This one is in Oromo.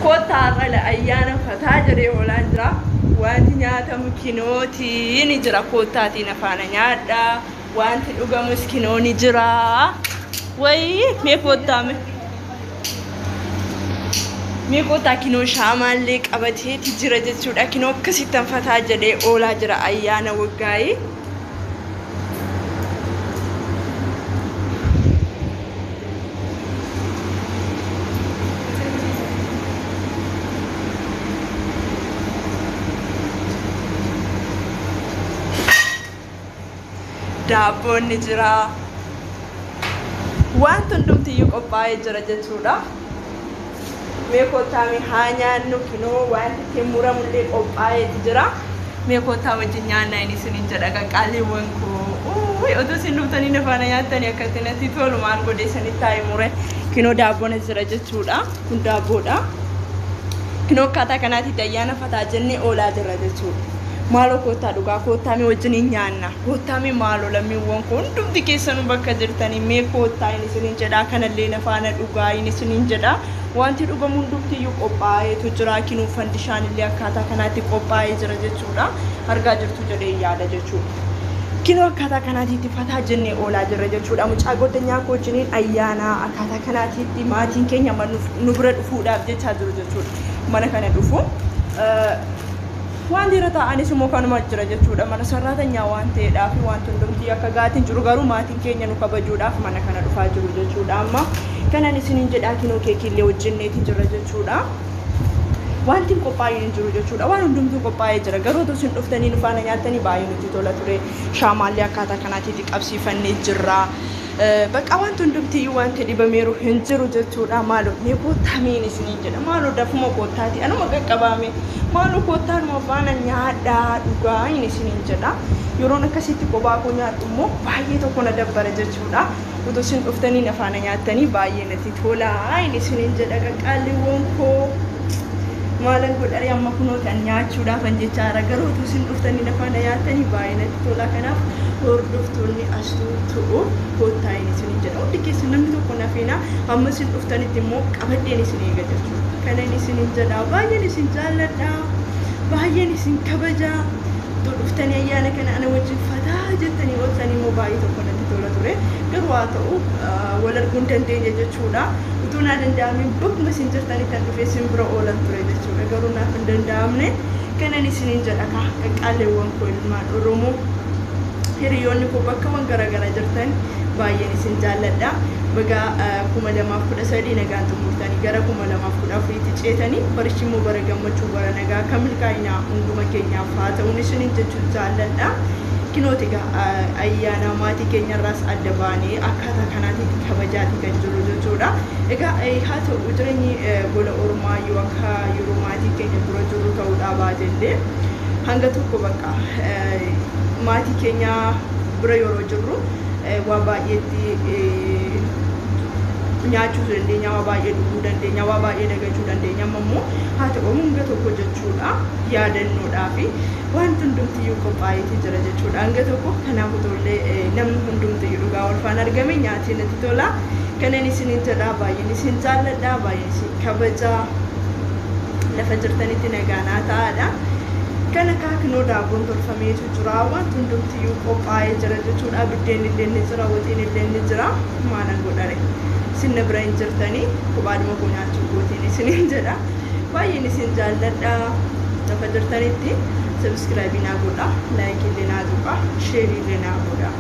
Kottaa har'a ayyaana fataa jedhee oolaan jira. Wanti nyaatamu kinootii ni jira. Kottaatiin afaana nyaadhaa. Wanti dhugamus kinoo ni jira. Wayii mee kottaa mee. Mee kottaa kinoo shaamaallee qabateeti jira jechuudha. Kinoo akkasittan fataa jedhee oolaa jira ayyaana waggaayii. Daabboon ni jira. Wanti hundumtiyyuu qophaa'ee jira jechuudha. Mee kottaa mee haa nyaannu kinoo wanti ittiin muramullee qophaa'eeti jira. Mee kottaa wajjin nyaannaa inni isiniin jedha qaqqaaliiwwan koo. Otoo isin dhuftanii na faana nyaattanii akkatti natti tolu maal godhee isinitti taa'ee mure. Kinoo daabboon as jira jechuudha. Kun daabboodha. Kinoo akkaataa kanaatitti ayyaana fataa jennee oolaa jirra jechuudha. Maaloo kottaa dhugaa kottaa mee wajjiniin nyaanna. Kottaa mee maaloo lammiiwwan koo hundumti keessanuu bakka jirtanii mee kottaa inni isiniin jedha. Kanallee na faana dhugaa inni isiniin jedha. Wanti dhugamu hundumtiyyuu qophaa'eetu jira. Kinoo fandishaan illee akkaataa kanaatti qophaa'ee jira jechuudha. Argaa jirtu jedhee yaada jechuudha. Kinoo akkaataa kanaatiitti fataa jennee oolaa jirra jechuudha. Mucaa goddanyaa koo wajjiniin ayyaana akkaataa kanaatiitti maatiin keenya nu bira dhufuudhaaf jechaa jiru jechuudha. Mana kana dhufu. Wanti irra taa'anis immoo kanuma jira jechuudha. Mana sarraatanyaa waan ta'eedhaaf wanti hundumtii akka gaatiin jiru garuu maatiin keenya nu kabajuudhaaf mana kana dhufaa jiru jechuudha. Amma kanan isiniin jedhaa kinoo keekiillee hojjenneeti jira jechuudha. Wanti qophaa'ee hin jiru jechuudha. Waan hundumtuu qophaa'ee jira. Garuu otoo isin dhuftanii nu faana nyaattanii baay'ee nutti tola ture. Shaamaallee akkaataa kanaatiitti qabsiifannee jirra. Bakka wanti hundumtiyyuu wanti dhibameeru hin jiru jechuudha. Maaloo mee kottaa miin isiniin jedha. Maaloo dafuma kottaati. Anuma qaqqabaame. Maaloo kottaa numa faana nyaadhaa dhugaa inni isiniin jedha. Yeroon akkasitti kophaa koo nyaadhu immoo baay'ee tokko na dabbara jechuudha. Otoo isin dhuftanii na faana nyaattanii baay'ee natti tola inni isiniin jedha qaqqaalliiwwan koo. Maalan godhare amma kunoo kan nyaachuudhaaf an jechaadha. Garuu otoo isin dhuftanii na faana nyaattanii baay'ee natti tola. Kanaaf hordoftoonni astuu tu'u kottaa inni isiniin jedha. Hundi keessan namni tokko nafina amma isin dhuftanitti immoo qabadheen isin eega jechuudha. Kana inni isiniin jedha. Baay'een isin jaalladha. Baay'een isin kabaja. Otoo dhuftanii ayyaana kana ana wajjin fataa jettanii ooltanii immoo baay'ee tokko natti tola ture. Garuu haa ta'u wal arguu hin dandeenye jechuudha. Utuu naa danda'ameen bakkuma isin jirtanitti kan dhufee isin bira oolan ture jechuudha. Garuu naaf hin danda'amne. Kanan isiniin jedha kaa qaqqaaleewwan koo ilmaan Oromoo. Hiriyoonni koo bakkawwan garaagaraa jirtan baay'een isin jaalladha. Baga 2013 nagaan xumurtanii gara 2014tti ceetanii barichi immoo bara gammachuu bara nagaa kan milkaa'inaa hunduma keenyaaf haa ta'uun isiniin jechuu jaalladha. Kinooti egaa ayyaana maatii keenyarraas adda baanee akkaataa kanaatitti kabajaati kan jiru jechuudha. Egaa haa ta'u jireenyi gola ormaa yoo akka yeroo maatii keenya bira jirru ta'uudhaa baatellee hanga tokko bakka maatii keenya bira yeroo jirru waa baay'eetti nyaachuu dandeenya, waa baay'ee dhuguu dandeenya, waa baay'ee dagachuu dandeenya. Amma immoo haa ta'u hanga tokko jechuudha yaadannoodhaa fi wanti hundumtiyyuu qophaa'eeti jira jechuudha. Hanga tokko kanaaf otollee namni hundumtiyyuu dhugaa wal faana argame nyaatee natti tola. Kanan isiniin jedha baay'een isin jaalladha, baay'een isin kabaja. Lafa jirtanitti nagaa naa ta'aadha. Kana kaakinoo daabboon tolfameetu jira. Wanti hundumtiyyuu qophaa'ee jira jechuudha. Biddeen illee ni jira, waxiin illee ni jira. Maalan godhare. Isin na bira hin jirtanii kophaadhuma koo nyaachuu gootiin isiniin jedha. Baay'een isin jaalladha. Lafa jirtanitti subscribe naa godha, like illee naa tuqa, share illee naa godha.